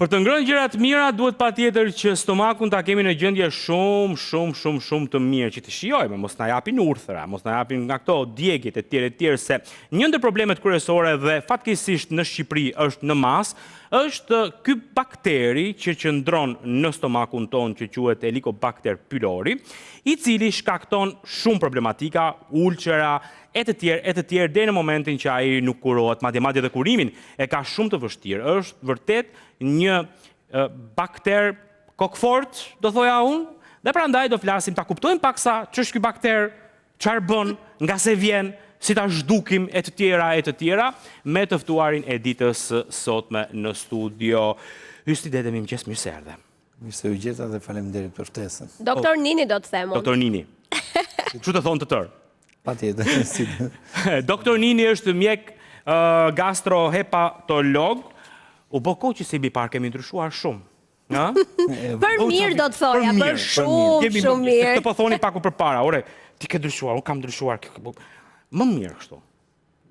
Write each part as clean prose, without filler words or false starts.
Për të ngrënë gjëra të mira duhet patjetër që stomakun ta kemi në gjendje shumë, shumë, shumë, shumë të mirë që të shijojmë, mos na japin urthra, mos na japin nga këto djegiet e tjerë e tjerë se një ndër problemet kryesore dhe fatkeqësisht në Shqipëri është në masë, është ky bakteri që qëndron në stomakun tonë që quhet Helicobacter pylori, i cili shkakton shumë problematika, ulçera e të tjerë e të tjerë deri në momentin që ai nuk kurohet, madje madje dhe kurimin e ka shumë të vështirë. Është vërtet një bakter kokëfortë, do thoja unë, dhe prandaj do flasim ta kuptojmë paksa ç'është ky bakter, çfarë bën, nga se vjen, si ta zhdukim e të tjera e të tjera me të ftuarin e ditës së sotme në studio. Hysni Dede, mirëmëngjes, mirë se erdhe. Mirë se ju gjeta dhe faleminderit për ftesën. Doktor Nini do të them unë. Doktor Nini. Kështu të thonë të tërë. Patjetër. Doktor Nini është mjek gastrohepatolog. U bë kohë që s'jemi parë, kemi ndryshuar shumë. Ë? Për mirë do të thoja, për shumë, shumë mirë. Këtë po thonin pak përpara, ore, ti ke ndryshuar, unë kam ndryshuar. Më mirë kështu.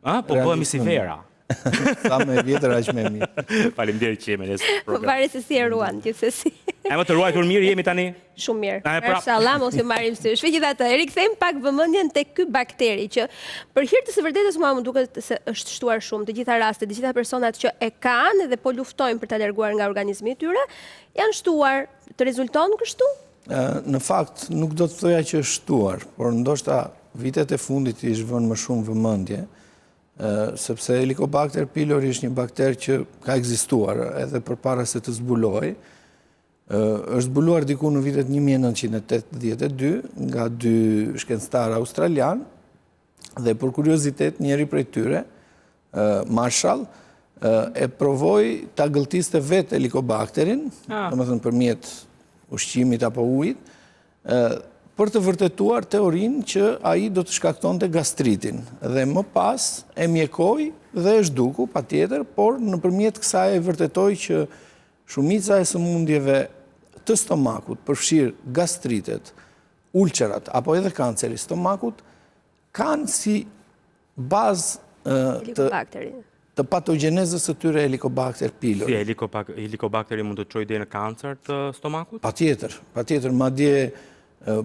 Ë, po bëhemi si vera. Sa më e vjetër aq më e mirë. Faleminderit që je me ne sot në program. Po varet se si e ruan gjithsesi. E më të ruajtur mirë jemi tani? Shumë mirë. Pra... Mashallah, mos ju marrim sysh. Megjithatë, e rikthejmë pak vëmendjen tek ky bakteri që për hir të së vërtetës mua më duket se është shtuar shumë të gjitha rastet, të gjitha personat që e kanë dhe po luftojnë për ta larguar nga organizmi i tyre, janë shtuar. Të rezulton kështu? Në fakt, nuk do të thoja që është shtuar, por ndoshta vitet e fundit i është vënë më shumë vëmendje, sepse Helicobacter pylori është një bakter që ka ekzistuar edhe përpara se të zbulohej. Është zbuluar diku në vitet 1982 nga dy shkencëtarë australianë dhe për kuriozitet njëri prej tyre, Marshall, e provoi ta gëlltiste vetë helikobakterin, ah. domethënë përmjet ushqimit apo ujit, për të vërtetuar teorinë që ai do të shkaktonte gastritin. Dhe më pas e mjekoi dhe e zhduku, patjetër, por nëpërmjet kësaj e vërtetoi që shumica e sëmundjeve të stomakut, përfshirë gastritet, ulçerat apo edhe kanceri i stomakut, kanë si bazë të të patogjenezës së tyre Helicobacter pylori. Si Helicobacteri mund të çojë deri në kancer të stomakut? Patjetër, patjetër, madje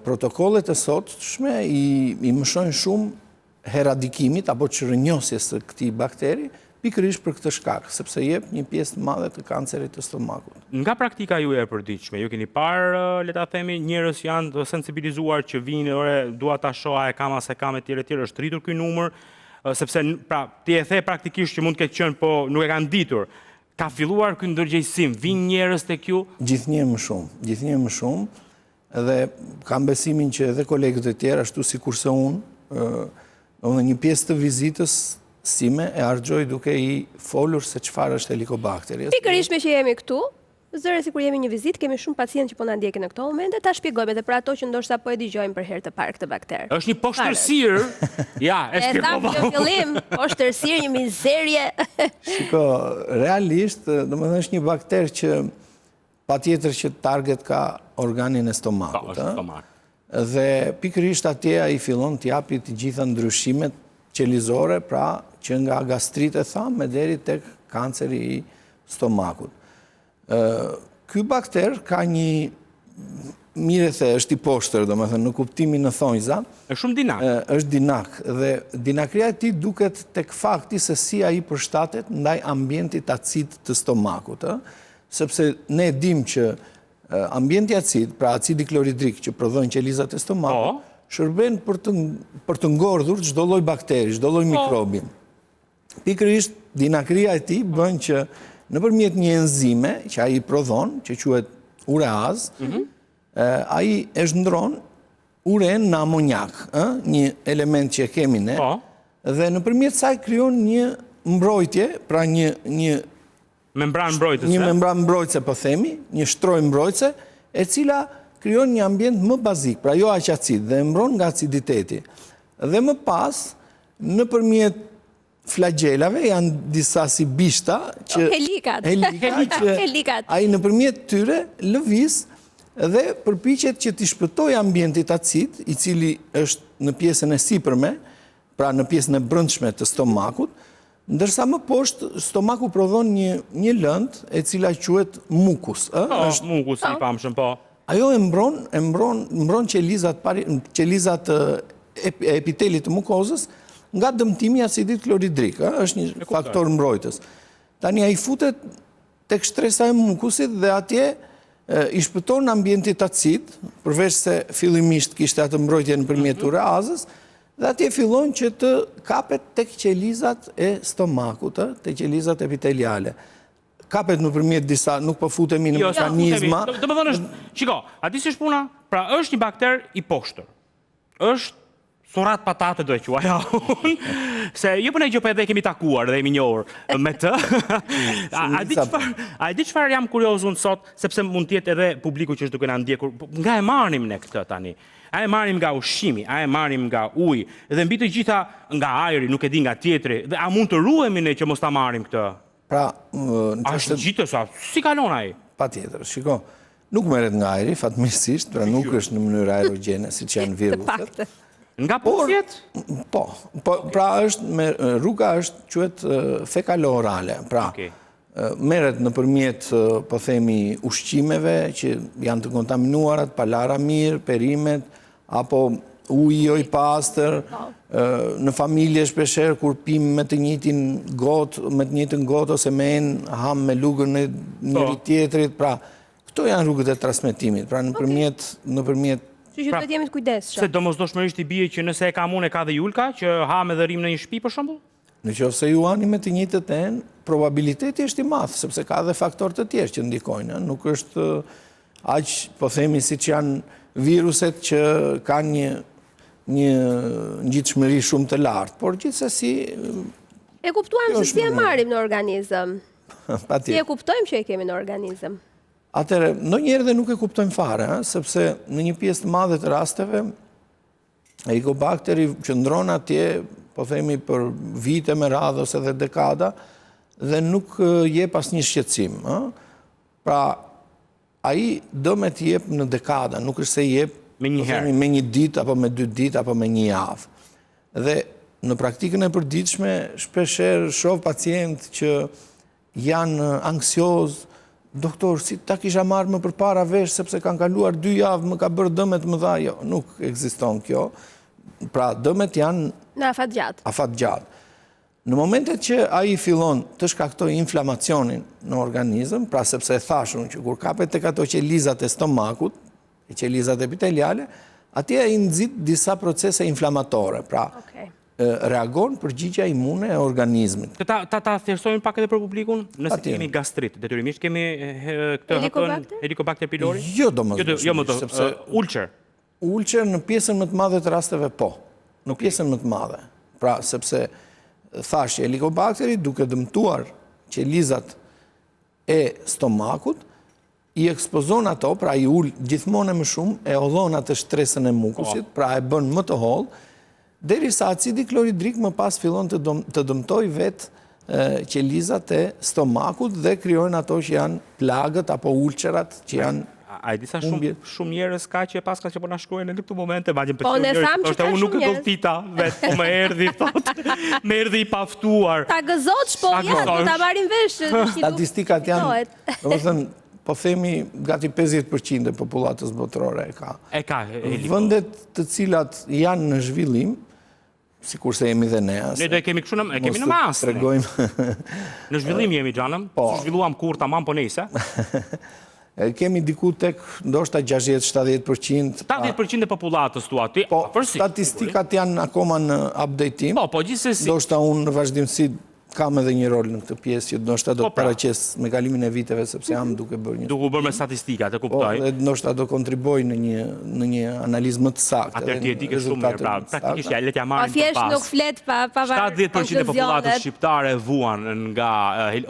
protokollet e sotshme i, i mëshojnë shumë eradikimit apo çrrënjosjes së këtij bakteri, pikërisht për këtë shkak, sepse jep një pjesë të madhe të kancerit të stomakut. Nga praktika juaj e përditshme, ju keni parë, le ta themi, njerëz që janë të sensibilizuar që vijnë, ore, dua ta shoh, a e kam a s'e kam etj etj, është rritur ky numër, sepse pra ti e the praktikisht që mund të ketë qenë, po nuk e kanë ditur. Ka filluar ky ndërgjegjësim, vijnë njerëz tek ju? Gjithnjë më shumë, gjithnjë më shumë. Edhe kam besimin që edhe kolegët e tjerë, ashtu sikurse unë, domethënë një pjesë të vizitës sime e harxhoj duke i folur se çfarë është helikobakteri. Pikërisht meqë jemi këtu, zëre sikur jemi një vizitë, kemi shumë pacientë që po na ndjekin në këto momente, ta shpjegojmë edhe për ato që ndoshta po e dëgjojnë për herë të parë këtë bakter. Është një poshtërsirë. Ja, e shpjegova. E thamë në fillim, poshtërsirë, një mizerje. Shiko, realisht, domethënë është një bakter që Patjetër që target ka organin e stomakut. Po, është stomak. Dhe pikërisht atje ai fillon të japi të gjitha ndryshimet qelizore, pra që nga gastritet thamë e deri tek kanceri i stomakut. Ky bakter ka një mirë e the, është i poshtër, domethënë, në kuptimin në thonjza. Është shumë dinak. Është dinak, dhe dinakria e tij duket tek fakti se si ai përshtatet ndaj ambientit acid të stomakut. Sepse ne e dimë që ambienti acid, pra acidi kloridrik që prodhojnë qelizat e stomakut, po. shërben për të për të ngordhur çdo lloj bakteri, çdo lloj po. mikrobi. Pikërisht dinakria e tij bën që nëpërmjet një enzime që ai prodhon, që quhet ureaz, mm -hmm. ai e shndërron urenë në amonjak, ë, një element që e kemi ne. Po. Dhe nëpërmjet saj krijon një mbrojtje, pra një një Membranë mbrojtëse. Një membranë mbrojtëse po themi, një shtrojë mbrojtëse, e cila krijon një ambient më bazik, pra jo aq acid dhe e mbron nga aciditeti. Dhe më pas, nëpërmjet flagjelave janë disa si bishta që helikat. Helika që helikat. Ai nëpërmjet tyre lëviz dhe përpiqet që t'i shpëtojë ambientit acid, i cili është në pjesën e sipërme, pra në pjesën e brendshme të stomakut, Ndërsa më poshtë stomaku prodhon një një lëndë e cila quhet mukus, ë? Po, është mukus i famshëm, po. Ajo e mbron, e mbron, mbron qelizat pari, qelizat e epitelit të mukozës nga dëmtimi i acidit kloridrik, ë? Është një faktor mbrojtës. Tani ai futet tek shtresa e mukusit dhe atje i shpëton ambientit acid, përveç se fillimisht kishte atë mbrojtje nëpërmjet mhm. ureazës, dhe atje fillon që të kapet tek qelizat e stomakut, tek qelizat epiteliale. Kapet nëpërmjet disa, nuk po futemi në jo, mekanizma. Domethënë është, shiko, a di si është puna? Pra është një bakter i poshtër. Është surrat patate do e quaja unë, se jo për ndonjë gjë po edhe kemi takuar dhe jemi njohur me të. a, a di çfarë, a di çfarë jam kurioz unë sot, sepse mund të jetë edhe publiku që është duke na ndjekur, po, nga e marrim ne këtë tani? A e marrim nga ushqimi, a e marrim nga uji dhe mbi të gjitha nga ajri, nuk e di nga tjetri, dhe a mund të ruhemi ne që mos ta marrim këtë? Pra, në qoftë se... Ngjitës, a si kalon ai? Patjetër, shiko, nuk merret nga ajri, fatmirësisht, pra nuk është në mënyrë aerogjene, siç janë viruset. Nga puthjet? Po, po, pra është, me, rruga është, quhet fekalo-orale, pra, merret nëpërmjet, po themi, ushqimeve që janë të kontaminuara, të palara mirë, perimet, apo uji jo i pastër, po. në familje shpeshherë kur pimë me të njëjtin gotë, me të njëjtën gotë ose me enë, hamë me lugën e po. njëri tjetrit, pra këto janë rrugët e transmetimit, pra nëpërmjet nëpërmjet Kështu që pra, duhet jemi të kujdesshëm. Se domosdoshmërisht i bie që nëse e kam unë e ka dhe Julka, që hamë edhe rrimë në një shtëpi për shembull? Në qoftë se ju hani me të njëjtën enë, probabiliteti është i madh, sepse ka dhe faktorë të tjerë që ndikojnë, nuk është aq, po themi, siç janë viruset që kanë një një ngjitshmëri shumë të lartë, por gjithsesi E kuptuam se si e marrim në organizëm. Patjetër. Si e kuptojmë që e kemi në organizëm? Atëherë, ndonjëherë dhe nuk e kuptojmë fare, sepse në një pjesë të madhe të rasteve Helikobakteri qëndron atje, po themi për vite me radhë ose dhe dekada, dhe nuk jep asnjë shqetësim. Pra, ai dëmet i jep në dekada, nuk është se i jep me një, po themi, me një ditë, apo me dy ditë, apo me një javë. Dhe në praktikën e përditshme, shpeshherë shoh pacientë që Janë anksiozë, doktor, si ta kisha marrë më përpara vesh, sepse kanë kaluar dy javë, më ka bërë dëme të mëdha, jo, nuk ekziston kjo. Pra, dëmet janë... Në afat gjatë. Afat gjatë. Në momentet që ai fillon të shkaktojë inflamacionin në organizëm, pra sepse e thashë unë që kur kapet tek ato qelizat e stomakut, e qelizat epiteliale, atje ai nxit disa procese inflamatore, pra reagon përgjigja imune e organizmit. Të ta ta ta thjeshtësojmë pak edhe për publikun, nëse kemi gastrit, detyrimisht kemi këtë Helicobacter pylori? Jo domosdoshmërisht, jo, jo sepse ulcer. Ulcer në pjesën më të madhe të rasteve po. Në pjesën më të madhe. Pra, sepse thashë Helicobakteri duke dëmtuar qelizat e stomakut, i ekspozon ato, pra i ul gjithmonë e më shumë, e hollon atë shtresën e mukusit, po. pra e bën më të hollë, derisa acidi kloridrik më pas fillon të, të dëmtojë vetë qelizat e stomakut dhe krijojnë ato që janë plagët apo ulcerat që janë A e di sa shumë shumë njerëz ka që e paska që po na shkruajnë në këto momente, madje më po, pëlqeu njëri, thoshte unë nuk e gëlltita vetë, po më erdhi thotë. Më erdhi i paftuar. Ta gëzosh, po ja, do ta marrim vesh. Statistikat janë Domethënë, po themi gati 50% e popullatës botërore e ka. E ka, Vendet të cilat janë në zhvillim, sikurse jemi dhe ne. Ne do e kemi kështu në, e kemi në masë. Tregojmë. Në zhvillim jemi, xhanëm, po. S'u zhvilluam kurrë tamam, po nejse. Kemi diku tek ndoshta 60-70%. 70% e popullatës thua ti, po, statistikat janë akoma në updating. Po, po, gjithsesi. Ndoshta unë në vazhdimësi Kam edhe një rol në këtë pjesë që ndoshta do po, të pra. paraqes me kalimin e viteve sepse jam duke bërë një Duke u bërë me statistikat, e po, kuptoj. Po, dhe ndoshta do kontribuoj në një në një analizë më të saktë. Atëherë ti e di ke shumë mirë, pra praktikisht ja le t'ia marrim për bazë. Po thjesht nuk flet pa pa 70% e popullatës shqiptare vuan nga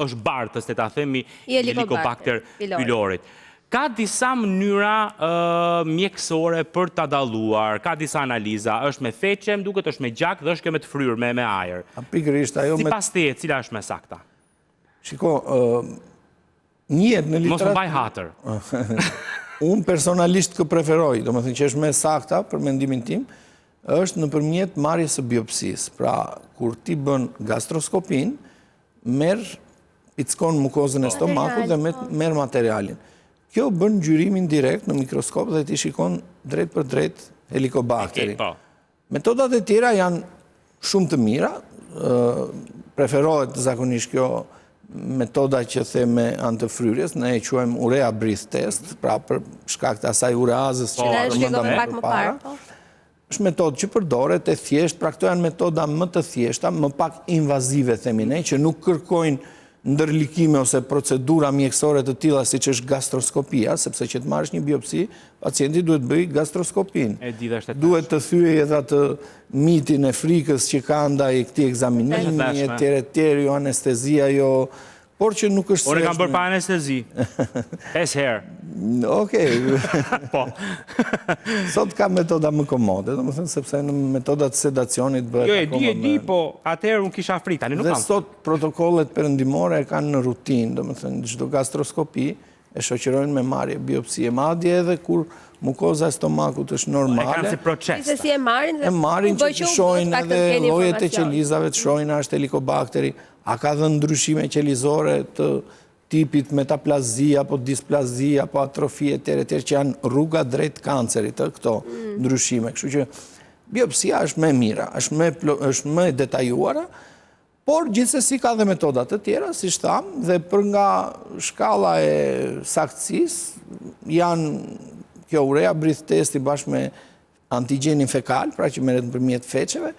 është bartës, le ta themi, Helicobacter pylorit. Ka disa mënyra mjekësore për ta dalluar, ka disa analiza, është me feçe, më duket është me gjak dhe është kjo me të fryrë, me me ajër. Pikërisht ajo me Sipas teje, cila është më e sakta? Shiko, njihet në literaturë. Mos më mbaj hatër. Unë personalisht kë preferoj, domethënë që është më e sakta për mendimin tim, është nëpërmjet marrjes së biopsisë. Pra, kur ti bën gastroskopinë, Merr, pickon mukozën e po. stomakut dhe po. merr materialin. Kjo bën ngjyrimin direkt në mikroskop dhe ti shikon drejtpërdrejt helikobakterin. Po. Metodat e tjera janë shumë të mira, preferohet zakonisht kjo metoda që them me anë të fryrjes, ne e quajmë urea breath test, pra për shkak të asaj ureazës që e përmenda më përpara. Po. Është metodë që përdoret e thjeshtë, pra këto janë metoda më të thjeshta, më pak invazive themi ne, që nuk kërkojnë ndërlikime ose procedura mjekësore të tilla siç është gastroskopia, sepse që të marrësh një biopsi, pacienti duhet të bëjë gastroskopinë. E di dhe është e Duhet të thyejë edhe atë mitin e frikës që ka ndaj këtij ekzaminimi, e tjerë e tjerë, jo anestezia, jo por që nuk është Unë e kam bërë pa anestezi. 5 herë. Okej. Po. Sot ka metoda më komode, domethënë sepse në metodat e sedacionit bëhet jo, akoma më... Jo, e di, e di, po atëherë unë kisha frikë, tani nuk kam. Dhe sot protokollet perëndimore e kanë në rutinë, domethënë çdo gastroskopi e shoqërojnë me marrje biopsie, madje edhe kur mukoza e stomakut është normale. E kanë si proces. Si e marrin dhe e marrin që të shohin edhe llojet e qelizave, të shohin a është helikobakteri, a ka dhënë ndryshime qelizore të tipit metaplazi apo displazi apo atrofi e tjerë e tjerë që janë rruga drejt kancerit të këto mm. ndryshime. Kështu që biopsia është më e mira, është më është më e detajuara, por gjithsesi ka dhe metoda të tjera, siç thamë, dhe për nga shkalla e saktësisë janë kjo urea breath testi bashkë me antigjenin fekal, pra që merret nëpërmjet feçeve,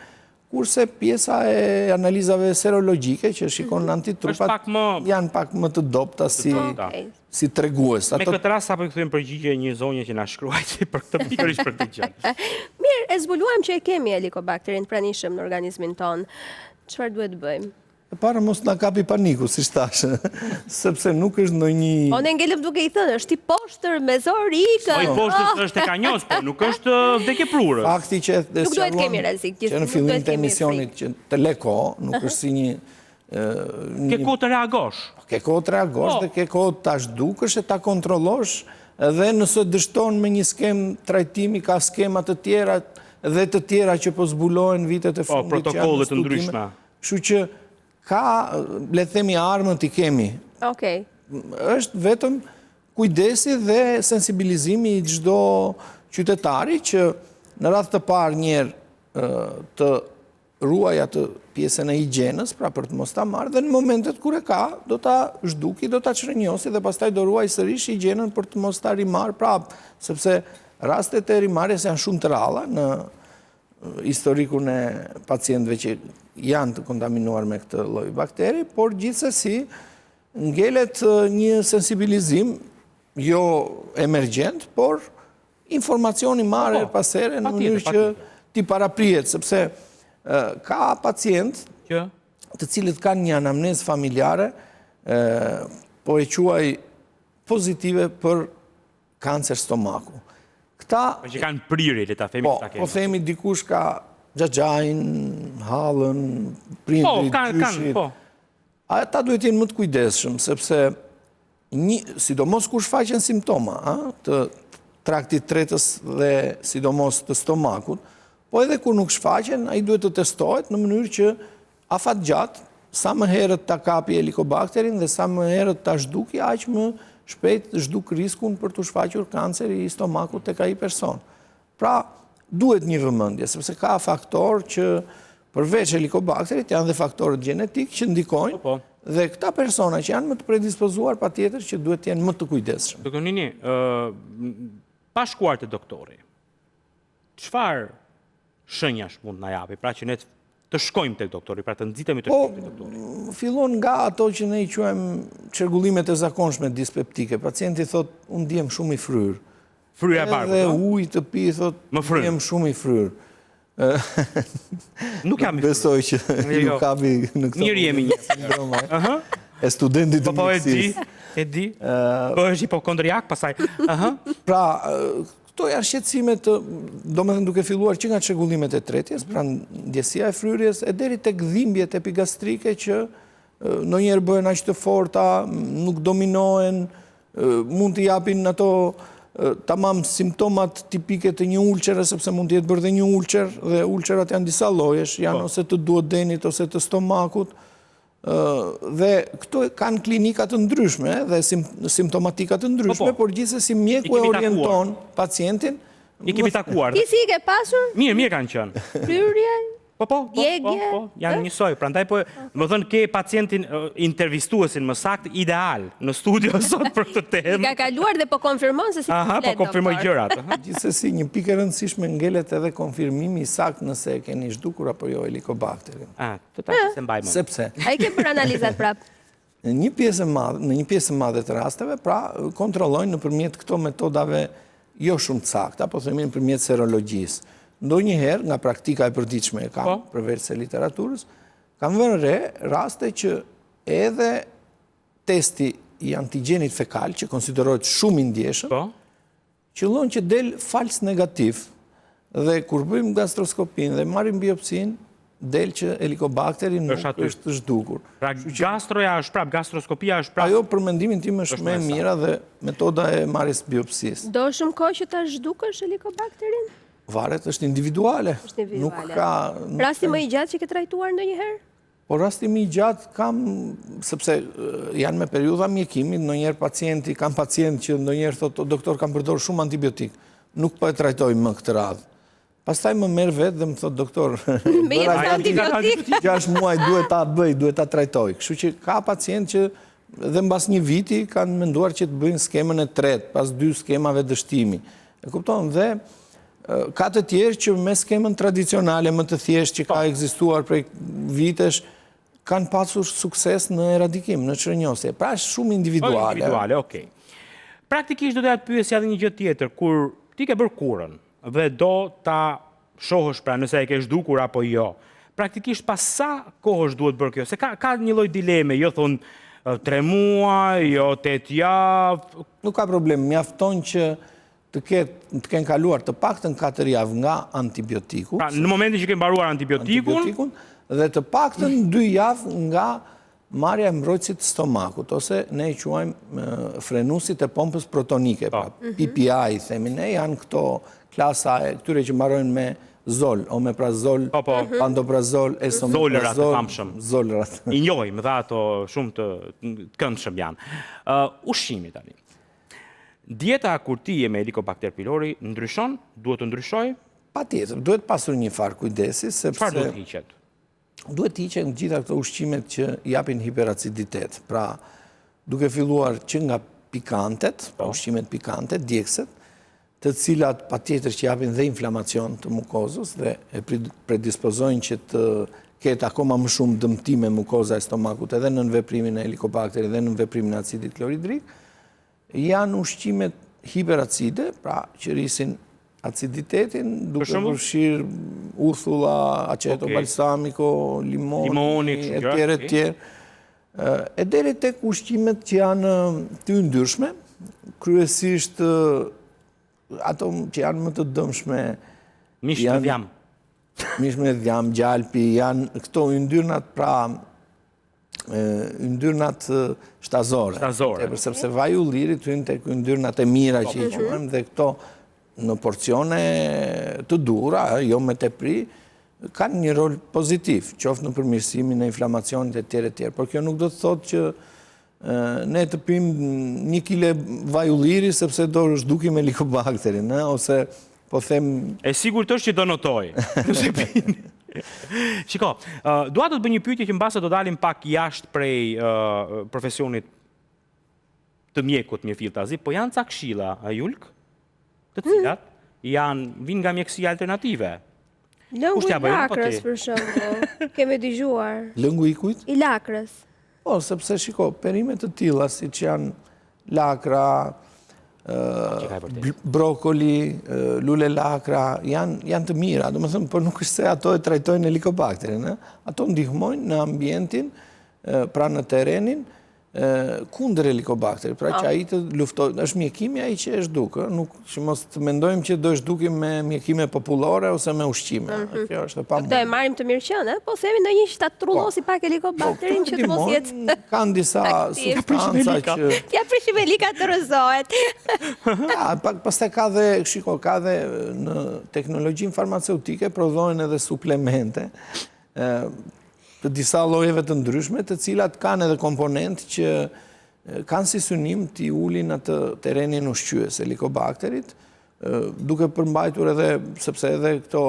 kurse pjesa e analizave serologjike që shikon mhm. antitrupat pak më... janë pak më të dobta si, si tregues. Me këtë rast sapo i kthyem përgjigje një zonje që na shkruajti për këtë pikërisht për këtë gjë. Mirë, e zbuluam që e kemi helikobakterin pranishëm në organizmin tonë. Çfarë duhet të bëjmë? E para mos na kapi paniku, siç thashë, sepse nuk është ndonjë... Po ne ngelëm duke i thënë, është i poshtër me zor ikën. Po i poshtër oh. është tekanjoz, po nuk është uh, vdekjeprurës. Fakti që e Nuk duhet kemi rrezik, gjithë nuk duhet kemi emisionit që të le kohë, nuk është si një... Ke kohë të reagosh. Po, ke kohë të reagosh po. dhe ke kohë ta zhdukësh e ta kontrollosh dhe nëse dështon me një skemë trajtimi, ka skema të tjera dhe të tjera që po zbulohen vitet e po, fundit. Po, protokolle të ndryshme. Kështu që ka, le të themi armët i kemi. Okej. Është vetëm kujdesi dhe sensibilizimi i çdo qytetari që në radhë të parë njëherë të ruajë atë pjesën e higjienës, pra për të mos ta marrë, dhe në momentet kur e ka, do ta zhduki, do ta çrrënjosi dhe pastaj do ruajë sërish higjienën për të mos ta rimarrë prapë, sepse rastet e rimarrjes janë shumë të rralla në historikun e pacientëve që janë të kontaminuar me këtë lloj bakteri, por gjithsesi ngelet një sensibilizim jo emergjent, por informacioni marrë po, po, pas here në mënyrë që t'i paraprihet, sepse ka pacientë të cilët kanë një anamnezë familjare, po e quaj pozitive për kancer stomaku. Këta... Po që kanë prirje, le ta themi po, ta kemi. Po themi dikush ka xhaxhain, hallën, prindrit, po, gjyshit. Po. Ata duhet të jenë më të kujdesshëm, sepse një, sidomos kur shfaqen simptoma, a, të traktit tretës dhe sidomos të stomakut, po edhe kur nuk shfaqen, ai duhet të testohet në mënyrë që Afatgjatë, sa më herët ta kapi helikobakterin dhe sa më herët ta zhduki, aq më shpejt zhduk riskun për t'u shfaqur kanceri i stomakut tek ai person. Pra, duhet një vëmendje, sepse ka faktorë që përveç helikobakterit janë dhe faktorët gjenetikë që ndikojnë po, po. dhe këta persona që janë më të predispozuar patjetër që duhet të jenë më të kujdesshëm. Doktor Nini, pa shkuar te doktori, çfarë shenjash mund të na japi, pra që ne të shkojmë tek doktori, pra të nxitemi të po, shkojmë tek doktori. Fillon nga ato që ne i quajmë çrregullimet e zakonshme dispeptike. Pacienti thotë, unë ndihem shumë i fryrë. Fryrja e barkut. Edhe ujë të pi thotë, ndihem shumë i fryrë. Nuk jam i fryrë. Besoj që jo, ju kapi në këtë. Mirë jemi një. Sindroma. E studentit të po, po, mjekësisë. E di, e di. Po është hipokondriak, pastaj. Pra, Këto janë shqetësime të, domethënë duke filluar që nga çrregullimet e tretjes, pra ndjesia e fryrjes, e deri tek dhimbjet epigastrike që ndonjëherë bëhen aq të forta, nuk dominohen, mund të japin ato tamam simptomat tipike të një ulçere, sepse mund të jetë bërë dhe një ulçer, dhe ulçerat janë disa llojesh, janë po. ose të duodenit, ose të stomakut. Dhe këto kanë klinika të ndryshme dhe simptomatika të ndryshme, po, po. por gjithsesi mjeku e orienton pacientin. I kemi takuar. Ti si i ke pasur? Mirë, mirë kanë qenë. Fryrje? Po, po, po, po, po, janë njësoj. Prandaj po, domethënë ke pacientin, intervistuesin më saktë, ideal në studio sot për këtë temë. I ka kaluar dhe po konfirmon se si të Aha, po konfirmoj gjërat. Gjithsesi, një pikë e rëndësishme ngelet edhe konfirmimi i saktë nëse e keni zhdukur apo jo helikobakterin. Ah, Të ta s'e mbaj mend. Sepse. A i ke bërë analizat prapë? Në një pjesë e madhe, në një pjesë e madhe të rasteve, pra kontrollojnë nëpërmjet këto metodave jo shumë të sakta, po themi nëpërmjet serologjisë. Ndonjëherë nga praktika e përditshme e kam, po. përveç se literaturës, kam vënë re raste që edhe testi i antigjenit fekal, që konsiderohet shumë i ndjeshëm, po. Qëllon që del fals negativ dhe kur bëjmë gastroskopinë dhe marrim biopsinë, del që helikobakteri nuk është zhdukur. Pra gastroja është prapë, gastroskopia është prapë. Ajo për mendimin tim është më e mira dhe metoda e marrjes biopsisë. Do shumë kohë që ta zhdukësh helikobakterin? Varet, është individuale. Është individuale. Nuk ka... Rasti më i gjatë që ke trajtuar ndonjëherë? Po rasti më i gjatë kam, sepse janë me periudha mjekimit, ndonjëherë pacienti, kam pacient që ndonjëherë thotë, doktor kam përdorur shumë antibiotik, nuk po e trajtoj më këtë radhë. Pastaj më merr vetë dhe më thotë, doktor, më jep antibiotik. 6 muaj duhet ta bëj, duhet ta trajtoj. Kështu që ka pacient që dhe mbas një viti kanë menduar që të bëjnë skemën e tretë, pas dy skemave dështimi. E kupton dhe ka të tjerë që me skemën tradicionale më të thjeshtë që ka po. ekzistuar prej vitesh, kanë pasur sukses në eradikim, në çrrënjosje. Pra është shumë individuale. Po, individuale, okej. Praktikisht do të të pyesja edhe një gjë tjetër, kur ti ke bërë kurën dhe do ta shohësh pra nëse e ke zhdukur apo jo. Praktikisht pas sa kohësh duhet bërë kjo? Se ka ka një lloj dileme, jo thonë 3 muaj, jo 8 javë. Nuk ka problem, mjafton që të ketë të kenë kaluar të paktën 4 javë nga antibiotiku. Pra, në momentin që ke mbaruar antibiotikun, antibiotikun dhe të paktën 2 javë nga marrja e mbrojtësit të stomakut ose ne e quajmë frenuesit e pompës protonike, po. pra PPI themi ne, janë këto klasa e këtyre që mbarojnë me zol, omeprazol, po, po. Mhm. pantoprazol, esomeprazol, zolërat e famshëm. Zolërat. I njohim dhe ato shumë të këndshëm janë. Uh, ushqimi tani. Dieta kur ti je me Helicobacter pylori ndryshon, duhet të ndryshojë? Patjetër, duhet pasur një farë kujdesi, sepse... Çfarë duhet të hiqet? Duhet të hiqen gjitha këto ushqimet që japin hiperaciditet. Pra, duke filluar që nga pikantet, pra po. ushqimet pikante, djegëset, të cilat patjetër që japin dhe inflamacion të mukozës dhe e predispozojnë që të ketë akoma më shumë dëmtime mukoza e stomakut edhe nën veprimin e helikobakterit dhe nën veprimin e acidit kloridrik, janë ushqimet hiperacide, pra që rrisin aciditetin, duke përfshirë uthulla, aceto balsamico, limoni, e tjerë, e tjerë. E deri tek ushqimet që janë të yndyrshme, kryesisht ato që janë më të dëmshme. Mish me dhjam. Mish me dhjam, gjalpi, janë këto yndyrnat pra yndyrnat shtazore. Shtazore. Tepër, sepse vaji i ullirit hyn tek yndyrnat e mira që i po. quajmë dhe këto në porcione të duhura, jo me tepri, kanë një rol pozitiv, qoftë në përmirësimin e inflamacionit e tjerë e tjerë. Por kjo nuk do të thotë që ne të pimë një kile vaj ulliri sepse do zhdukim helikobakterin, ose po them... E sigurt është që do notojë, nëse pini. Shiko, dua të të bëj një pyetje që mbase do dalim pak jashtë prej profesionit të mjekut mirëfilltazi, po janë ca këshilla, a Julk, të cilat janë vijnë nga mjekësia alternative. Lëngu i lakrës për shembull, kemi dëgjuar. Lëngu i kujt? I lakrës. Po, sepse shiko, perime të tilla siç janë lakra, brokoli, lule lakra, janë janë të mira, domethënë, por nuk është se ato e trajtojnë helikobakterin, ato ndihmojnë në ambientin, pra në terrenin, kundër helikobakterit, pra që ai të luftojë, është mjekimi ai që e zhduk, nuk që mos të mendojmë që do e zhdukim me mjekime popullore ose me ushqime, mhm. kjo është e pamundur. Këtë e marrim të mirëqenë, po themi ndonjë që ta trullosi po. pak helikobakterin po, që të mos jetë kanë disa substanca që T'ia prishim elika të rrëzohet. Ka, pastaj ka dhe, shiko, ka dhe në teknologjinë farmaceutike prodhohen edhe suplemente. të disa llojeve të ndryshme, të cilat kanë edhe komponentë që kanë si synim t'i ulin atë terrenin ushqyes helikobakterit, duke përmbajtur edhe, sepse edhe këto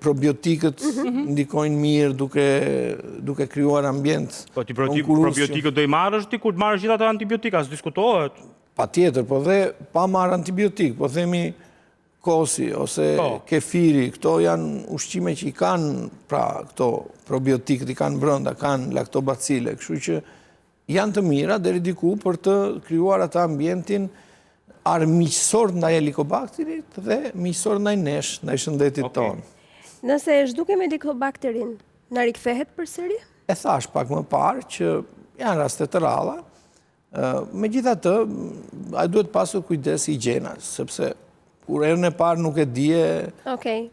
probiotikët mhm. ndikojnë mirë duke, duke krijuar ambient Po ti probiotikët do i marrësh ti kur të marrësh gjithë ato antibiotika, s'diskutohet. Patjetër, po dhe pa marrë antibiotik, po themi kosi ose po. kefiri, këto janë ushqime që i kanë, pra këto probiotikët i kanë brenda, kanë laktobacile, kështu që janë të mira deri diku për të krijuar atë ambientin armiqësor ndaj helikobakterit dhe miqësor ndaj nesh, ndaj shëndetit tonë. Nëse e zhdukim helikobakterin, na rikthehet përsëri? E thashë pak më parë që janë raste të rralla, Megjithatë, ai duhet pasur kujdes higjiena, sepse kur herën e parë nuk e dije, Okej.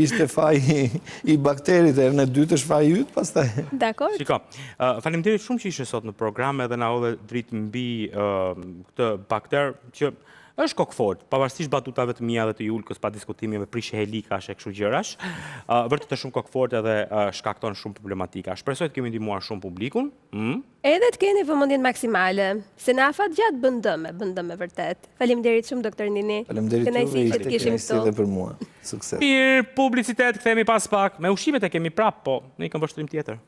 ishte faji i bakterit, herën e dytë është faji yt pastaj. Dakord. Shiko, faleminderit shumë që ishe sot në program edhe na hodhe dritë mbi këtë bakter që është kokëfortë, pavarësisht batutave të mia dhe të Julkës pa diskutimi me prishje helikash e kështu gjërash, vërtet është shumë kokëfortë edhe shkakton shumë problematika. Shpresoj të kemi ndihmuar shumë publikun. Mm? Edhe të keni vëmendjen maksimale, se në afat gjatë bën dëme, bën dëme vërtet. Faleminderit shumë doktor Nini. Faleminderit juve, ishte kënaqësi edhe për mua. Sukses. Mirë, publicitet, kthehemi pas pak. Me ushqimet e kemi prapë, po, në një këndvështrim tjetër.